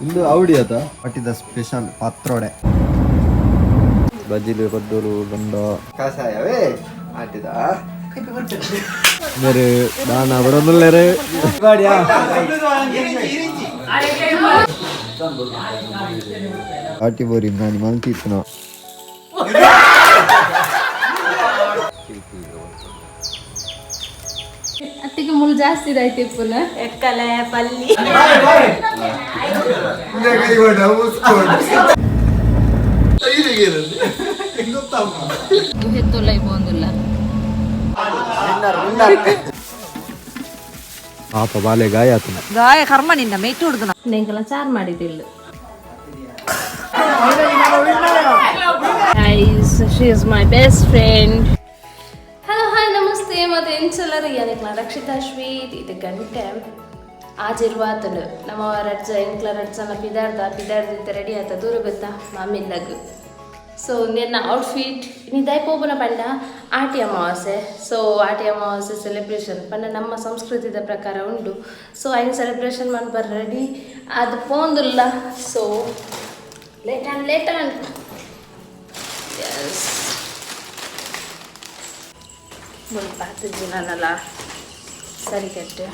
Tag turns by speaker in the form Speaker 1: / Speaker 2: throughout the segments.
Speaker 1: ಇಂದು ಅವಡಿ ಆತ.
Speaker 2: ಪಟ್ಟಿದ ಸ್ಪೆಷಲ್ ಪಾತ್ರೋಡೆ.
Speaker 1: ಬಜ್ಜಿಲು ಪದ್ದೋಲು ಬಂಡ.
Speaker 2: ಕಷಾಯವೇ ಆಟಿದ.
Speaker 1: ಮೇರೆ ದಾನ ಬಡೊಂದುಲ್ಲೆರ್. ಆಟಿ ಬೋರಿ ನಾನಿ ಮಲ್ತಿತ್ತುನ.
Speaker 3: ಅತ್ತಿಗೆ ಮುಳ್ಳು ಜಾಸ್ತಿ ಇದಾಯ್ತು ಇಪ್ಪುನ.
Speaker 4: ಎಕ್ಕಲೆ ಪಲ್ಲಿ.
Speaker 3: ಗುಹೆತ್ತೊಲ್ಲ ಇಪ್ಪೊಂದುಲ್ಲ.
Speaker 1: ಪಾಪ ಬಾಲೆ ಗಾಯ ಆತನ.
Speaker 4: ಗಾಯ ಕರ್ಮ ನಿನ್ನ ಮೇಟು ಹುಡುಗನ.
Speaker 3: ನೆಂಕಲ ಚಾರ್ ಮಾಡಿದಿಲ್ಲ. Guys, she is my best friend. Hello, hi, namaste ಮತ್ತು ಎಂಚಲರು ಯಾನಿಕ್ಲ ರಕ್ಷಿತಾ ಶ್ವೀತ್. ಇದು ಗಂಟೆ ಆಜಿರ್ವಾತನು ನಮ್ಮ ರಡ್ಜ ಎಂಕ್ಲ ರಡ್ಜನ ಪಿದಾರ್ದ ಪಿದಾರ್ದ ರೆಡಿ ಆತ ದೂರ ಗೊತ್ತಾ ಮಾಮಿಲ್ಲಗ್. ಸೊ ನಿನ್ನ ಔಟ್ಫಿಟ್ ನಿದಾಯ್ ಪೋಪುನ ಪಂಡ ಆಟಿ ಅಮಾವಾಸ್ಯೆ. ಸೊ ಆಟಿ ಅಮಾವಾಸ್ಯೆ ಸೆಲೆಬ್ರೇಷನ್ ಪಂಡ ನಮ್ಮ ಸಂಸ್ಕೃತಿದ ಪ್ರಕಾರ ಉಂಡು. ಸೊ ಐನ್ ಸೆಲೆಬ್ರೇಷನ್ ಮನ್ಪರ್ ರೆಡಿ ಅದು ಪೋಂದುಲ್ಲ. So late and late and yes. ಮುಲ್ಪ ಜಿನನಲ ಸರಿಗಟ್ಟು.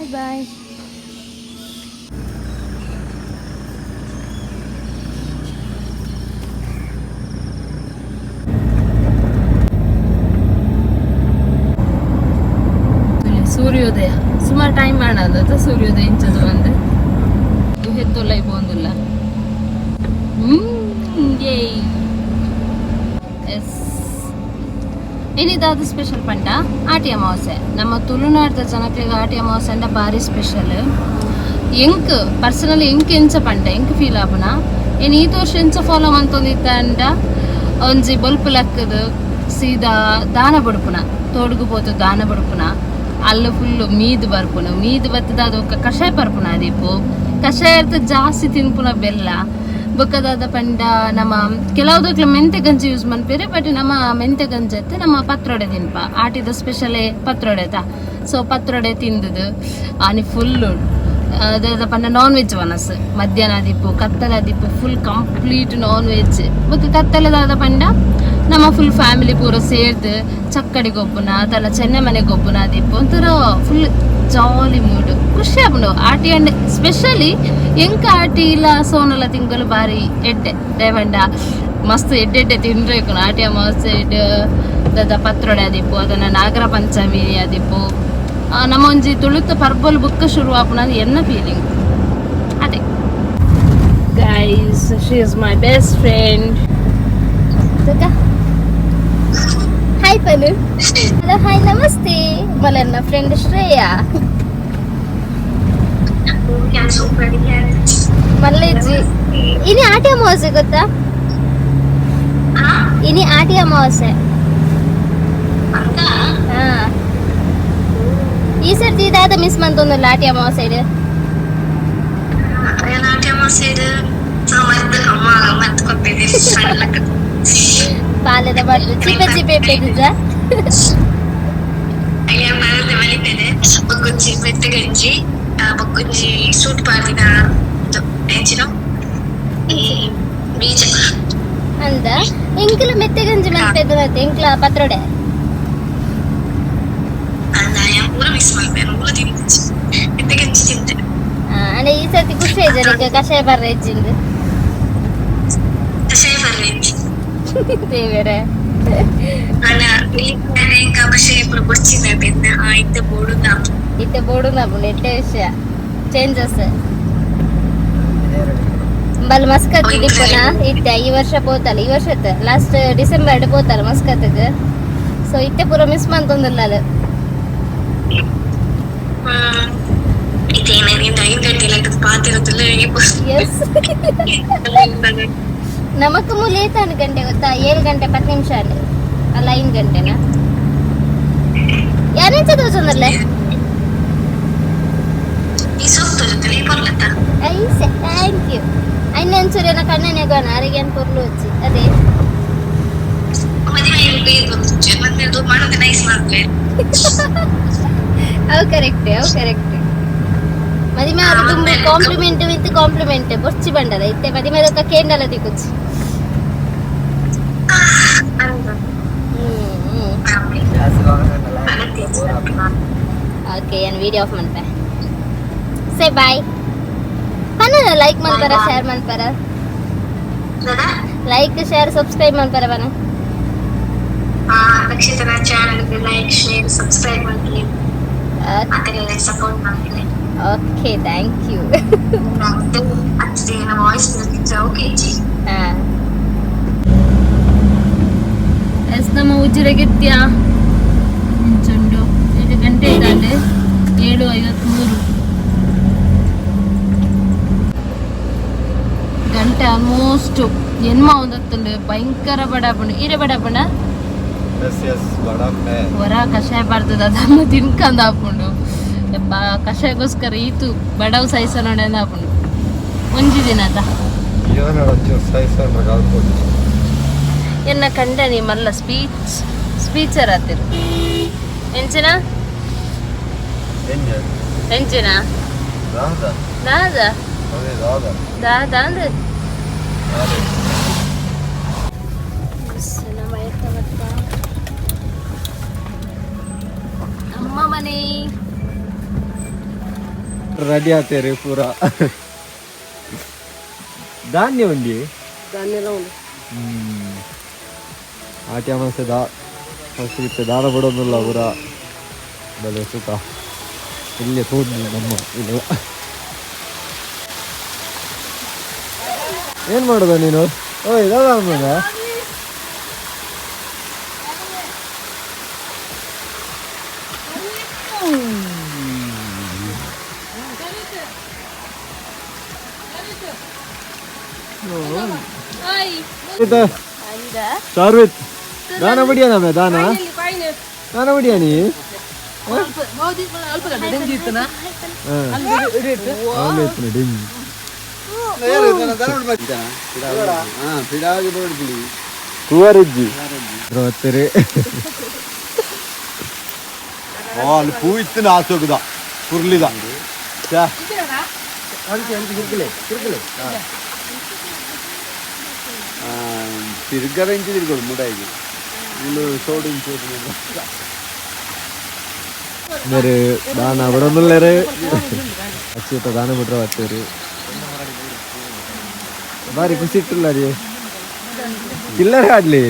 Speaker 3: Boy boy. ಸೂರ್ಯೋದಯ ಸುಮಾರು ಟೈಮ್ ಮಾಡೋದು. ಸೂರ್ಯೋದಯ ಇಂಚದು ಬಂದು ಗುಹೆತ್ತೊಲ್ಲ ಇಪ್ಪೊಂದುಲ್ಲ. ಎಸ್, ಏನಿದಾದ ಸ್ಪೆಷಲ್ ಪಂಡ ಆಟಿ ಅಮಾವಾಸ್ಯೆ. ನಮ್ಮ ತುಳುನಾಡ್ದ ಜನಕ್ಲೆಗ್ ಆಟಿ ಅಮಾವಾಸ್ಯೆ ಅಂಡ ಬಾರಿ ಸ್ಪೆಷಲ್. ಎಂಕ್ ಪರ್ಸನಲಿ ಎಂಕ್ ಎಂಚ ಪಂಡ ಎಂಕ್ ಫೀಲ್ ಆಪುನ ಏನ್ ಈತ್ ವರ್ಷ ಎಂಚ ಫಾಲೋ ಮಂತೊಂದಿತ್ತ ಅಂಡ ಒಂಜಿ ಬೊಲ್ಪು ಲಕ್ಕದು ಸೀದಾ ದಾನ ಬುಡ್ಪುನ, ತೋಡುಗು ಪೋತು ದಾನ ಬುಡ್ಪುನ, ಅಲ್ಲ ಫುಲ್ಲು ಮೀದ್ ಬರ್ಪುನ, ಮೀದ್ ಬತ್ತದ ಅದು ಕಷಾಯ ಪರ್ಪುನ, ಅದಿಪ್ಪು ಕಷಾಯ ಅರ್ಥ ಜಾಸ್ತಿ ತಿನ್ಪುನ ಬೆಲ್ಲ ಬೊಕ್ಕದಾದ ಪಂಡ ನಮ್ಮ ಕೆಲವುದಕ್ಲೆ ಮೆಂತೆ ಗಂಜಿ ಯೂಸ್ ಮನ್ಪೇರೆ. ಬಟ್ ನಮ್ಮ ಮೆಂತೆ ಗಂಜಿ ಅತ್ತೆ, ನಮ್ಮ ಪತ್ರೊಡೆ ತಿನ್ಪ. ಆಟಿದ ಸ್ಪೆಷಲೇ ಪತ್ರೊಡೆ. ಸೊ ಪತ್ರೊಡೆ ತಿಂದುದು ಆನಿ ಫುಲ್ಲು ಅದಾದ ಪಂಡ ನಾನ್ ವೆಜ್ ವನಸ್ ಮಧ್ಯಾಹ್ನ ದಿಪ್ಪು ಕತ್ತಲ ದಿಪ್ಪು ಫುಲ್ ಕಂಪ್ಲೀಟ್ ನಾನ್ ವೆಜ್. ಬೊಕ್ಕ ಕತ್ತಲದಾದ ಪಂಡ ನಮ್ಮ ಫುಲ್ ಫ್ಯಾಮಿಲಿ ಪೂರ ಸೇರ್ದು ಚಕ್ಕಡಿ ಗೊಬ್ಬುನ ತನ್ನ ಚೆನ್ನೆ ಮನೆ ಗೊಬ್ಬುನ ದಿಪ್ಪು ಒಂಥರ ಫುಲ್ ಜಾಲಿ ಮೂಡ್, ಖುಷಿ ಆಪುಂಡು ಆಟಿ. ಅಂಡ್ ಸ್ಪೆಷಲಿ ಎಂಕ್ ಆಟಿ ಇಲ್ಲ ಸೋನಲ ತಿಂಗಳು ಬಾರಿ ಎಡ್ಡೆ ದೇವಂಡ ಮಸ್ತ್ ಎಡ್ಡೆ ಎಡ್ಡೆ ತಿನ್ಬೇಕು. ಆಟಿ ಅಮಾವಾಸ್ಯೆ ದಾದ ಪತ್ರೊಡೆ ಆದಿಪ್ಪು, ಅದನ್ನ ನಾಗರ ಪಂಚಮಿ ಆದಿಪ್ಪು, ನಮ್ಮ ಒಂಜಿ ತುಳುತ ಪರ್ಬಲ್ ಬುಕ್ಕ ಶುರು ಆಪುನ ಎನ್ನ ಫೀಲಿಂಗ್ ಅದೇ. Guys, she is my best friend. Hi ಪನು. Hello, hi, ನಮಸ್ತೆ. ಮಲನ್ನ ಫ್ರೆಂಡ್ ಶ್ರೇಯಾ. ಮಲ್ಲೇಜಿ ಇನಿ ಆಟಿ ಅಮಾವಾಸ್ಯೆ ಗೊತ್ತಾ? ಇನಿ ಆಟಿ ಅಮಾವಾಸ್ಯೆ. ಹಾ, ಈ ಸರ್ತಿ ದಾದ ಮಿಸ್ ಮಂತೊಂದುಲ್ಲ ಆಟಿ ಅಮಾವಾಸ್ಯೆ?
Speaker 5: ನಾಟ್ಯ ಅಮಾವಾಸ್ಯೆ ಅಮ್ಮ ಮತ್ ಕೊಟ್ಟಿದೆ.
Speaker 3: ಪಾಲೆದ ಬಡ್ದು ಚಿಪೆ ಚಿಪೆ ಪೆದಿಜ.
Speaker 5: ಬಲಿಪೆದೆ ಬೊಕ್ಕೊಂಜಿ ಮೆತ್ತೆ ಗಂಜಿ, ಬೊಕ್ಕೊಂಜಿ ಸೂಟ್ ಪಾರ್ದಿನ ಎಂಚಿನ ಈ ಬೀಜ.
Speaker 3: ಅಂದ ಎಂಕ್ಲ ಮೆತ್ತೆ ಗಂಜಿ ಮನ್ಪೆದು ಮತ್ತೆ ಎಂಕ್ಲ ಪತ್ರೊಡೆ.
Speaker 5: ಅಂದ ಪೂರ ಮಿಸ್ ಮಲ್ಪೆ, ಪೂರ ತಿಂದಿಚ್ಚಿ ಮೆತ್ತೆ ಗಂಜಿ ತಿಂತೆ.
Speaker 3: ಅಂದ್ರೆ ಈ ಸರ್ತಿ ಖುಷಿ ಆಯ್ತು ಕಷಾಯ ಬರ್ರ ಹೆಚ್ಚಿಂದು.
Speaker 5: ಕಷಾಯ ಬರ್ರೆ.
Speaker 3: ದೇವರೇ.
Speaker 5: ಅಣ್ಣ ಎಂಕ ಕಷಾಯ ಪೂರ ಬೊರ್ಚಿನ ಬೆನ್ನ ಇತ್ತೆ ಬೋಡು.
Speaker 3: ಇತ್ತೆ ಬೋಡು ನಪುಂಡು. ಎಡ್ಡೆ ವಿಷಯ ಚೇಂಜಸ್ ಬಲ್ ಮಸ್ಕತ್ ದಿಪ್ಪುನ ಇತ್ತೆ ಈ ವರ್ಷ ಪೋತಲ್ಲ, ಈ ವರ್ಷ ಲಾಸ್ಟ್ ಡಿಸೆಂಬರ್ ಪೋತಲ್ಲ ಮಸ್ಕತ್ಗ್. ಸೊ ಇತ್ತೆ ಪೂರ ಮಿಸ್ ಮಂತೊಂದುಲ್ಲ.
Speaker 5: ಇತ್ತೆ 5 ಗಂಟೆ ಪಾತಿರತ್ತಲ್ಲ.
Speaker 3: ಎಸ್, ನಮಕ್ ಮೂಲ ಏತಾನು ಗಂಟೆ ಗೊತ್ತಾ? 7 ಗಂಟೆ 10 ನಿಮಿಷ ಅಲ್ಲ, 5 ಗಂಟೆನಾ? ಯಾರೆಂಚ ತೋಜೊಂದಲ್ಲ.
Speaker 5: ಈ ಸೊತ್ತು ಜೊತೆ ಪೊರ್ಲತ್ತ.
Speaker 3: ಐಸೆ, thank you. ಐನ ಒಂಚೂರು ಏನೋ ಕಣ್ಣನೆ ಗೋಣ ಅರಿಗೆ ಏನು ಪೊರ್ಲು ಹಚ್ಚಿ ಅದೇ.
Speaker 5: ಮದುವೆ. ಮದ್ವೆ.
Speaker 6: ಅವು ಕರೆಕ್ಟ್, ಅವು ಕರೆಕ್ಟ್. ಮದಿಮೆ ಅವ್ರು ತುಂಬ ಕಾಂಪ್ಲಿಮೆಂಟ್ ವಿತ್ ಕಾಂಪ್ಲಿಮೆಂಟ್ ಬೊರ್ಚಿ ಬಂಡದ ಇತ್ತೆ ಮದಿಮೆ ಕೇಂಡಲ ದಿಕ್ಕುಚ್ಚಿ. ಓಕೆ, ಏನು ವಿಡಿಯೋ ಆಫ್ ಮನ್ಪೆ. ಸೇ ಬಾಯ್ ಪನ್ನ. ಲೈಕ್ ಮನ್ಪರ, ಶೇರ್ ಮನ್ಪರ. ಲೈಕ್, ಶೇರ್, ಸಬ್ಸ್ಕ್ರೈಬ್ ಮನ್ಪರ ಬನ.
Speaker 5: ರಕ್ಷಿತನ channel like, share, subscribe ಮಾಡ್ಲಿ. ಮತ್ತೆ ಸಪೋರ್ಟ್ ಮಾಡ್ಲಿ.
Speaker 6: Okay, thank you.
Speaker 5: ಅಷ್ಟೇ, ನಮ್ಮ ವಾಯ್ಸ್ ಓಕೆ.
Speaker 6: ಹಾಂ.
Speaker 3: ಎಸ್, ನಮ್ಮ ಉಜಿರೆಗೆತ್ಯ ಚುಂಡು 7 ಗಂಟೆ ಇದ್ದಾಂಡೆ, 7:53 ಗಂಟೆ ಆಲ್ಮೋಸ್ಟ್. ಎನ್ಮ ಒಂದತ್ತುಂಡು. ಭಯಂಕರ ಬಡಾಪುಂಡು. ಈರೆ ಬಡಾಪುಂಡ?
Speaker 2: S S, ಬಡಮ್ಮೆ.
Speaker 3: ಹೊರ ಕಷಾಯ ಬರ್ತದ, ಅದನ್ನು ತಿನ್ಕಂದು ಹಾಪುಂಡು. ಯಪ್ಪ, ಕಷಾಯಕ್ಕೋಸ್ಕರ ಈತು ಬಡವು ಸಹಿಸ ನೋಡಿ ಹಾಪುಂಡು. ಒಂಜಿ ದಿನ ಆತ.
Speaker 2: ಜೀವನ ಒಂಚೂರು ಸಹಿಸೋಣ ಕಲ್ಪೊಡು.
Speaker 3: ಎನ್ನ ಕಂಡನಿ ಮಲ್ಲ ಸ್ಪೀಚರ್ ಆತಿರು. ಎಂಚಿನ?
Speaker 2: ಎಂಜ?
Speaker 3: ಎಂಚಿನ?
Speaker 2: ದಾದ?
Speaker 3: ದಾದ?
Speaker 2: ಅದೇ ದಾದ.
Speaker 3: ದಾದ ಅಂದ್ರೆ?
Speaker 2: ದಾದ.
Speaker 3: ನಮ್ಮ ಮನೆ.
Speaker 1: ರೆಡಿ ಆತೇರಿ ಪೂರ. ಧಾನ್ಯ ಉಂಡಿ ಆಟಿ ಅಮಾಸೆ ದಾ ಫಸ್ಟ್ ಇತ್ತೆ ದಾನ ಬಿಡೋದಿಲ್ಲ ಪೂರ. ಬಲೆ ಸುಖ ಇಲ್ಲೇ ತೋಡ್ನಿ ನಮ್ಮ ಇಲ್ಲ. ಏನ್ ಮಾಡುದ ನೀನು? ಓಯ್, ದಾದ ಮಗ. ಇದು ಶಾರ್ವಿತ್, ದಾನ ಬಿಡಿಯ ಮೇ ದಾನ ದಾನ ಬಿಡಿಯ ನೀ. ಡಿಂಗ್. ಕೂವರಿಜ್ಜಿ ದ್ರೋತಿರಿ.
Speaker 2: ಅಲ್ಲಿ ಪೂ ಇತ್ತಿನ ಆಸೋಗದ ಕುರ್ಲಿದ. ತಿರ್ಗರ ಇಂಚು ತಿರ್ಗೋಡು ಮುಡಾಯಿಗೆ ಇನ್ನು ಸೋಡು ಇಂಚು.
Speaker 1: ಮೇರೆ ದಾನ ಬಿಡೋದಿಲ್ಲರೆ. ಅಚ್ಯುತ ದಾನ ಬಿಟ್ರೆ ಬರ್ತೇರಿ. ಬಾರಿ ಖುಷಿ ಇಟ್ಟಿಲ್ಲ ರೀ. ಚಿಲ್ಲರೆ ಆಡ್ಲಿ.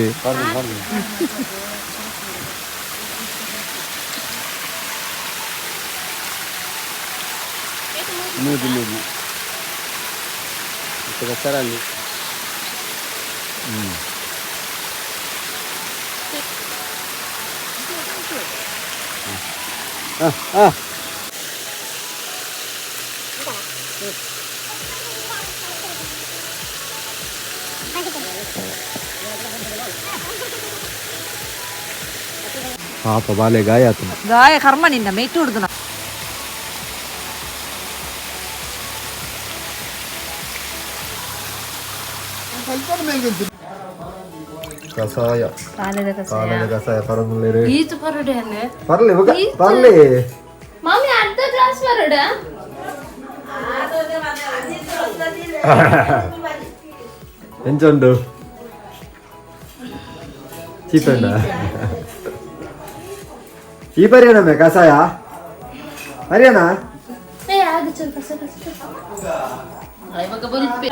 Speaker 2: ನೂರು ನೂರು ಸರಲ್ಲಿ. ಹಾಂ.
Speaker 1: ಪಾಪ ಬಾಲೆ ಗಾಯ ಆತನ.
Speaker 4: ಗಾಯ ಕರ್ಮ ನಿನ್ನ ಮೇಟ್ ಹುಡುಗನ.
Speaker 1: ಕಸಾಯ.
Speaker 3: ಪಾಲದ ಕಸಾಯ.
Speaker 1: ಪಾಲದ ಕಸಾಯ ಪರಮುಲ್ಲೇರಿ.
Speaker 3: ಈತು ಪರಡೆ ಅನ್ನೆ.
Speaker 1: ಪರ್ಲಿ ಬುಗ ಪರ್ಲಿ.
Speaker 3: ಮಾಮಿ, ಅರ್ಧ ಗ್ಲಾಸ್ ಪರಡ.
Speaker 1: ಎಂಚುಂಡು? ಚೀಪಂಡ ಈ ಪರಿಯಣ ಮೇ ಕಸಾಯ ಹರಿಯಣ.
Speaker 3: ಏ, ಅದು ಚೂರು ಕಸ ಕಸ. ಇವಾಗ ಬಲ್ಪಿ.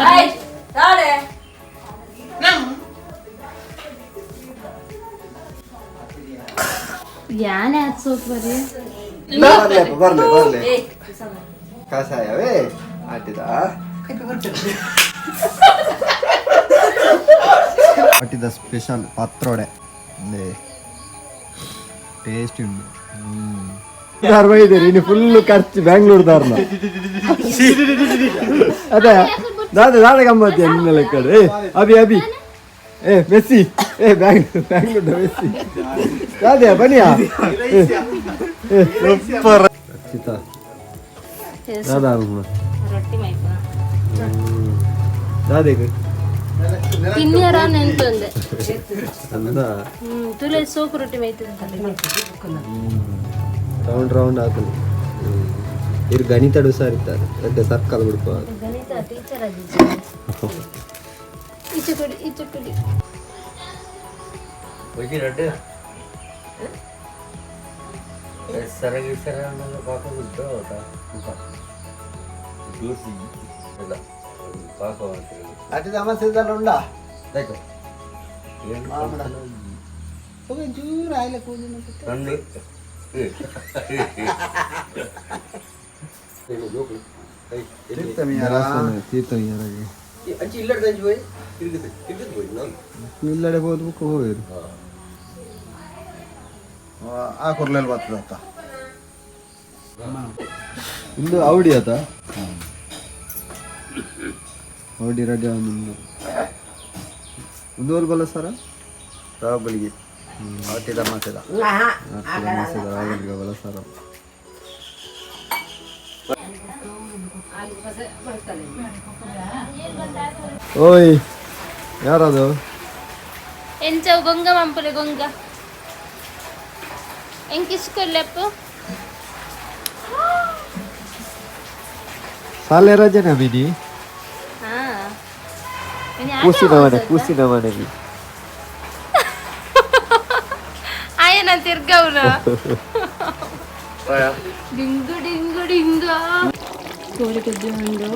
Speaker 3: ಯಾನೆ ಅದು ಸೋಪ್ ಬರ್ರಿ.
Speaker 2: ಬರ್ಲೆ ಬರ್ಲೆ ಬರ್ಲೆ ಕಷಾಯವೇ ಆಟಿದ.
Speaker 1: ಆಟಿದ ಸ್ಪೆಷಲ್ ಪತ್ರೋಡೆ ಟೇಸ್ಟ್ ಉಂಟು. ಇನ್ನು ಫುಲ್ ಖರ್ಚು ಬ್ಯಾಂಗ್ಳೂರ್ ದಾರ್ನ. ಅದೇ ದಾದ ದಾದ ಗಮ್ಮತ್ತಿ ನಿನ್ನ ಲೆಕ್ಕ. ಏ ಅಭಿ, ಅಭಿ, ಏ ಮೆಸ್ಸಿ, ಏ ಬ್ಯಾಂಗ್ಳೂರ್, ಬ್ಯಾಂಗ್ಳೂರ್ ಮೆಸ್ಸಿ ದಾದೆಯ ಬನ್ನಿಯಾ. ಸೂಪರ್ ರಕ್ಷಿತಾ. ದಾದಾ.
Speaker 3: ರೊಟ್ಟಿ ಮೈಪ.
Speaker 1: ದಾದೇಗ.
Speaker 3: ತಿನ್ಯರ ನೆಂತೊಂದೆ.
Speaker 1: ಅಂದ.
Speaker 3: ತುಲೆ ಸೋಕು ರೊಟ್ಟಿ ಮೈತದ.
Speaker 1: ರೌಂಡ್ ರೌಂಡ್ ಆತನು. ಇರು ಗಣಿತ ಹುಷಾರಿದ್ದಾರೆ, ಅಡ್ಡೆ ಸರ್ಕಲ್ ಬಿಡ್ಪ.
Speaker 6: ಗಣಿತ ಟೀಚರ್ ಆಗಿದ್ದು.
Speaker 3: ಈಚೆ ಕೊಡಿ, ಈಚೆ ಕೊಡಿ.
Speaker 2: ಅಟಿದ ಅಮಸೆದಲ್ಲ ಉಂಡಾ? ಚೂರು ಆಯ್ಲೆ ಕೂದಿನ.
Speaker 1: ತೀರ್ಥ ಇಲ್ಲಡೆ ಹೋದ್ ಬುಕ್ ಹೋಗಿರು.
Speaker 2: ಆ ಕುರ್ಲೆಲ್ ಬರ್ತದ ಅತ್ತ.
Speaker 1: ಇಂದು ಅವಡಿ ಆತ, ಅವಡಿ ರೆಡಿ. ಒಂದು ಒಂದು ಬಲ್ಲ ಸರ.
Speaker 2: ರಾಬಳಿಗೆ ಆಟಿದ ಮಾಸದ.
Speaker 1: ಬಲ ಸರ. ಓಯ್, ಯಾರದು?
Speaker 3: ಎಂಚವು ಗೊಂಗ ಮಂಪುಲೆ ಗೊಂಗ ಎಂಕಿಸ್ಕೊಲ್ಲೆಪ್ಪು.
Speaker 1: ಸಾಲೆ ರಜೆನ ಮಿನಿ?
Speaker 3: ಹಾ.
Speaker 1: ಕೂಸಿನ ಮನೆ, ಕೂಸಿನ ಮನೆಗೆ.
Speaker 3: ಆಯನ ತಿರ್ಗವ್ನ ಡಿಂಗು ಡಿಂಗು ಡಿಂಗ ಕೋಳಿ ಕಜ್ಜಿ ಒಂದು.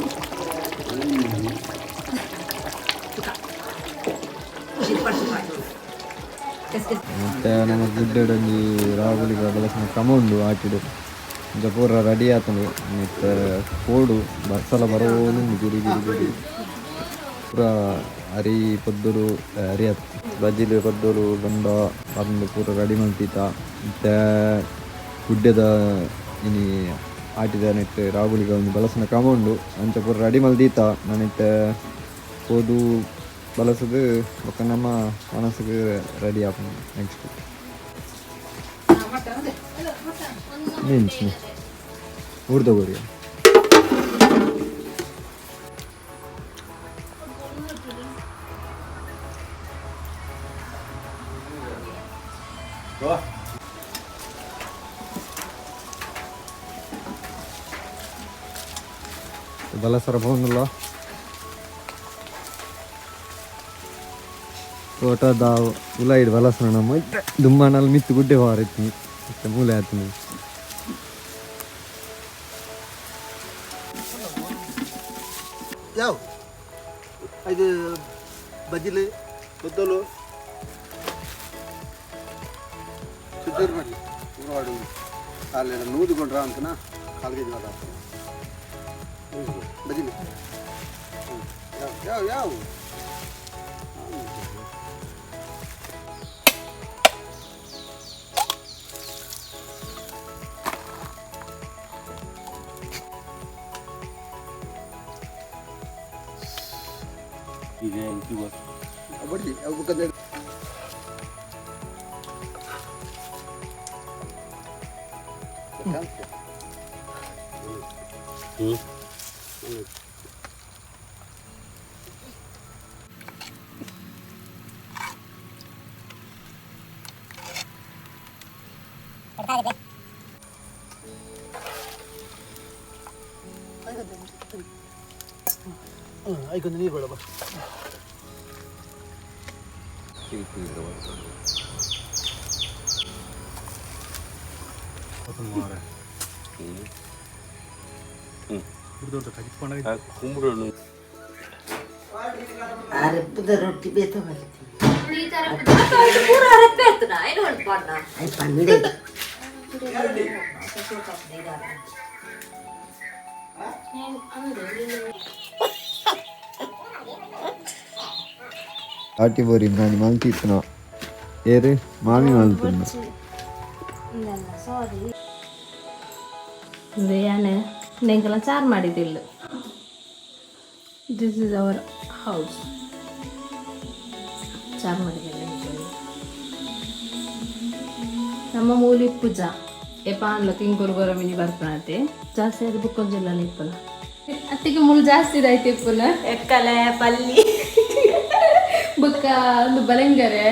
Speaker 1: ಮತ್ತೆ ನಮ್ಮ ಗುಡ್ಡೆಡೊಂಜಿ ರಾಹುಲಿಗ ಬಲಸಿನ ಕ್ರಮ ಉಂಡು ಆಟಿಡು. ಇಂಚ ಪೂರ ರೆಡಿ ಆತುಂಡು. ಮತ್ತೆ ಕೋಡು ಬರ್ಸಲ ಬರೋನು, ಗುರಿ ಗುರಿ ಗುರಿ. ಪೂರ ಅರಿ ಪೊದ್ದುಲು, ಅರಿ ಅತ್ ಬಜ್ಜಿಲು ಪೊದ್ದುಲು ಬಂಡ ಬಂದು ಪೂರ ರೆಡಿ ಮಲ್ತಿತ್ತ. ಮತ್ತೆ ಗುಡ್ಡೆದ ಇನಿ ಆಟಿದ ನೆಟ್ ರಾಹುಲಿಗ ಒಂದು ಬಲಸಿನ ಕ್ರಮ ಉಂಡು. ಅಂಚ ಪೂರ ರೆಡಿ ಮಲ್ದೀತ. ನಾನಿತ್ತೆ ಪೋದು ಬಲಸದು ಬೊಕ್ಕ ನಮ್ಮ ಮನಸ್ಸಿಗೆ ರೆಡಿ ಆಪುಂಡು. ನೆಕ್ಸ್ಟ್ ಮೆಂಚಿನ ಊರ್ದ ಗೋರಿ. ಬಲಸರ ಪೋಂದುಲ್ಲ ತೋಟದ ಉಲೈಡ್ ಬಲಸರ. ನಮ್ಮ ದುಮ್ಮನಲ್ಲಿ ಮಿತ್ತು ಗುಡ್ಡೆ ವಾರಿತ್ತು, ಇತ್ತೆ ಮೂಲೆ ಆತೀನಿ.
Speaker 2: ಯಾವ ಇದು ಬಜ್ಜಿಲಿ ಬದ್ದಲು ಸುದ್ದೂರು ಮಾಡಿ ವಾಡು ಅಲ್ಲಿ ನೂದುಕೊಂಡ್ರ ಅಂತನ ಕಾಲು ಕೆ ಜಿ ಮಾತ್ರ ಬಜ್ಜಿಲಿ. ಯಾವ ಯಾವ ಯಾವ? ಬಡ್ಡಿ ಅವು ಬುಕ್ಕಂದ್ರೆ. ಐಕೊಂದು ನೀರು ಬೇಡ ಬಾ.
Speaker 4: ಅರೆಪ್ಪದ ರೊಟ್ಟಿ ಬೇತ ಬರ್ತೀನಿ.
Speaker 6: ಪೂರ ಅರೆಪ್ಪೆ ಇರ್ತದ ಏನು ಉಂಟು.
Speaker 4: ಪಂಡೆ.
Speaker 1: ಆಟಿ ಬೋರಿ ನಾನು ಮಲ್ತಿತ್ತು. ಏರು ಮಾಮಿ ಮಲ್ತಿದ್ದು.
Speaker 3: ಸಾರಿ, ಯಾನೆ ನೆಂಕಲ ಚಾರ್ ಮಾಡಿದ್ದಿಲ್ಲ. This is our house. ಚಾರ್ ಮಾಡಿದ್ದಿಲ್ಲ. ನಮ್ಮ ಮೂಲಿ ಪೂಜಾ ಏಪಾನ್ಲ ತಿಂಕೊರು ಗೊರ ಮಿನಿ ಬರ್ಪಣತೆ ಜಾಸ್ತಿ. ಅದು ಬುಕ್ಕೊಂಜಿಲ್ಲ ಇಪ್ಪನ ಅತ್ತಿಗೆ ಮುಳ್ಳು ಜಾಸ್ತಿ ಇದಾಯ್ತು ಇಪ್ಪನ.
Speaker 4: ಎಕ್ಕಲೆ ಪಲ್ಲಿ.
Speaker 3: ಬೊಕ್ಕ ಒಂದು ಬಲಂಗರೆ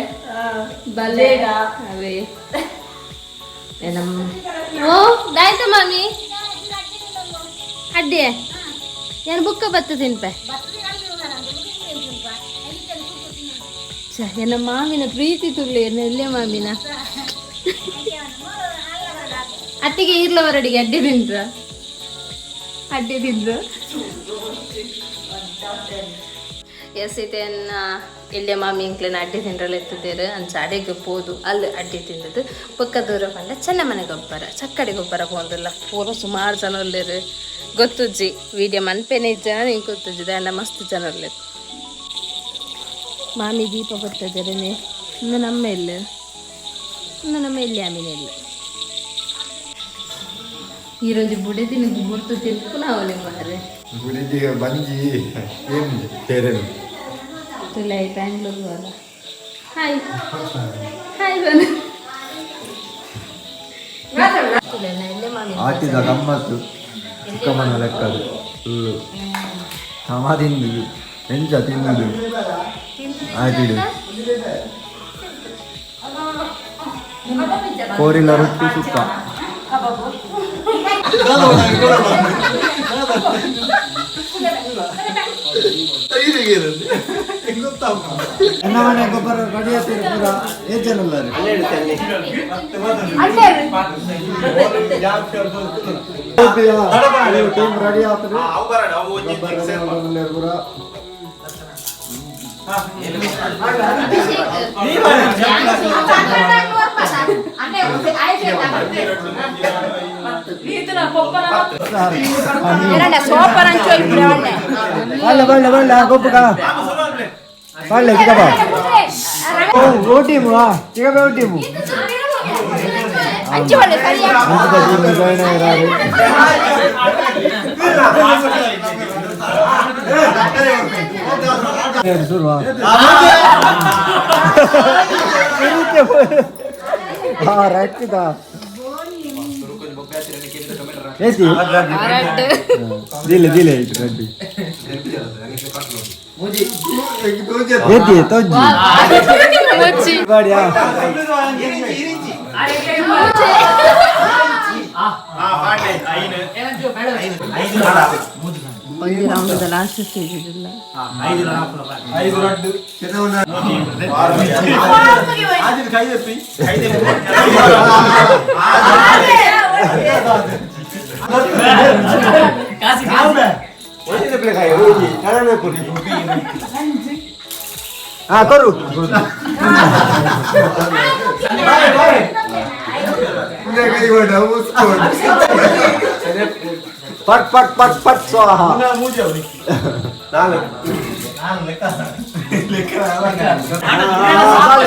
Speaker 3: ಬಲೆ ಅವೇ. ಓ ದಾಯ್ತ ಮಾಮಿ ಅಡ್ಡಿ ಏನು ಬುಕ್ಕ ಬತ್ತ ತಿನ್ಪೆ. ಎನ್ನ ಮಾಮಿನ ಪ್ರೀತಿ ತುಳ್ಳಿ ಎನ್ನ ಎಲ್ಲೇ ಮಾಮಿನ ಅತ್ತಿಗೆ ಇರ್ಲವರಡಿಗೆ ಅಡ್ಡಿ ತಿಂದ್ರ ಅಡ್ಡಿ ತಿಂದ್ರು. ಎಸ್ ಇದೇನ ಇಲ್ಲೇ ಮಾಮಿ ಇಂಕ್ಲೆನ ಅಡ್ಡಿ ತಿಂದ್ರಲ್ಲಿ ಎತ್ತಿದ್ದೇರು ಅಂಚ ಅಡೆಗೆ ಪೋದು ಅಲ್ಲಿ ಅಡ್ಡಿ ತಿಂದದ್ದು. ಪಕ್ಕ ದೂರ ಪಂಡ ಚೆನ್ನಮನೆ ಗೊಬ್ಬರ ಚಕ್ಕಡಿ ಗೊಬ್ಬರ ಪೋಂದಿಲ್ಲ ಪೂರ ಸುಮಾರು ಜನ ಉಲ್ಲೇರು ಗೊತ್ತುಜ್ಜಿ ವೀಡಿಯೋ ಮನ್ಪೇನೆ ಜನ ಹಿಂಗೆ ಗೊತ್ತುಜ್ಜಿ ದಾಂಡ ಮಸ್ತ್ ಜನ ಉಲ್ಲೇರು. ಮಾಮಿ ದೀಪ ಬರ್ತದೆ ಇನ್ನು ನಮ್ಮ ಇಲ್ಲ ಇನ್ನು ನಮ್ಮ ಎಲ್ಲಿ ಆಮಿನ ಇಲ್ಲ ಈರೊಂಜಿ ಬುಡೆದಿನ ಗುರ್ತು ತಿನ್ಪುನ ಅವಳಿ ಮಾರೆ
Speaker 1: ಬುಡಿದಿಗೆ ಬಂಜಿ ಏನು ತೇರೇನು
Speaker 3: ತುಲೈ ಬ್ಯಾಂಗ್ಳೂರ್ ಹೋದ. ಹಾಯ್ ಹಾಯ್ ಬನ್
Speaker 1: ಆಟಿದ ಗಮ್ಮತ್ತು ಚಿಕ್ಕಮ್ಮನ ಲೆಕ್ಕದು ಫುಲ್ಲು ಸಮ ತಿಂದುದು ಎಂಚ ತಿನ್ನುದು ಆಟಿಡು ಕೋರಿಲ್ಲ ರೊಟ್ಟಿ ಸುಕ್ಕ. ಎನ್ನ ಮನೆ ಗೊಬ್ಬರ ರೆಡಿ ಆಗ್ತೀರಿ ಪೂರ ಏತ್ ಜನ ಉಲ್ಲಾರು? ಟೀಮ್ ರೆಡಿ ಆಗ್ತದೆ ಗೊಬ್ಬರ ರೆಡಿ ಆಗೋದಿಲ್ಲ ಪೂರ. ಬಳ್ಳ ಬಳ್ಳ ಬಳ್ಳ ಗೊಬ್ಬ ಬಳ್ಳ ಚಿಕ್ಕಪ್ಪ ಓ ಟೀಮು ಚಿಕ್ಕಪ್ಪ ಓ ಟೀಮು ಟೀಮ್ ಜಾಯ್ನ್ ಆಗಿರಾರು. ಶುರುವ ಹಾ ರಟ್ಟಿದ ಏತಿ ದಿಲೆ ದಿಲೆ ಇಟ್ಟು ರಡ್ಡಿ ಏತಿ ತೊಜ್ಜಿ ಬಾಡಿಯಾ.
Speaker 3: ಒಂದು round last stage ಇಲ್ಲ.
Speaker 1: ಹಾ ಕೊರು ಪಟ್ ಪಟ್ ಪಟ್ ಪಟ್ ಸ್ವಾಹ. ಬಾಳೆ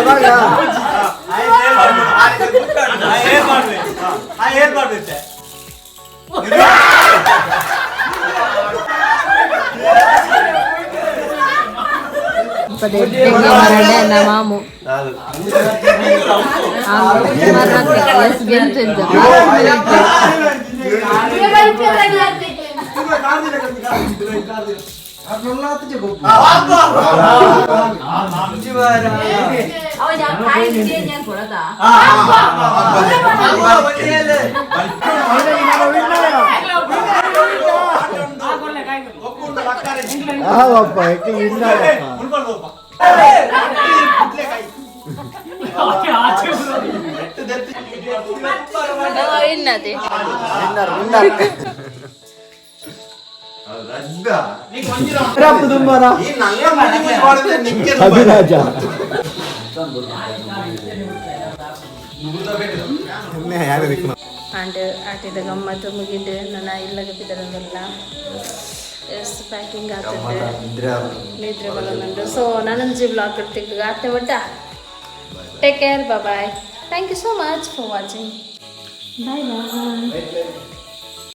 Speaker 1: ಬಾಳೆ.
Speaker 3: ಮಾಮು
Speaker 1: ಆವಪ್ಪ ಎಕ್ಕೆ ವಿನ್ನರಪ್ಪ.
Speaker 3: ಇನ್ನದೆ
Speaker 1: ವಿನ್ನರ್ ವಿನ್ನರ್. ತುಂಬಾರ ಅಭಿರಾಜ
Speaker 3: ಅಂಡ್ ಆಟಿದ ಗಮ್ಮತ್ತು ಮುಗಿಂಡು ನನ್ನ ಇಲ್ಲಗ ಬಿದ್ದರಲ್ಲ ಎಸ್ ಪ್ಯಾಕಿಂಗ್ ಆಗ್ತದೆ ನಿದ್ರೆ ಬರೋದುಂಟು. ಸೊ ನಾನೊಂಜಿ ಬ್ಲಾಗ್ ಇರ್ತಿದ್ದೆ ಆತೆ ಒಟ್ಟ. Take care, bye. Thank you so much for watching. Bye bye.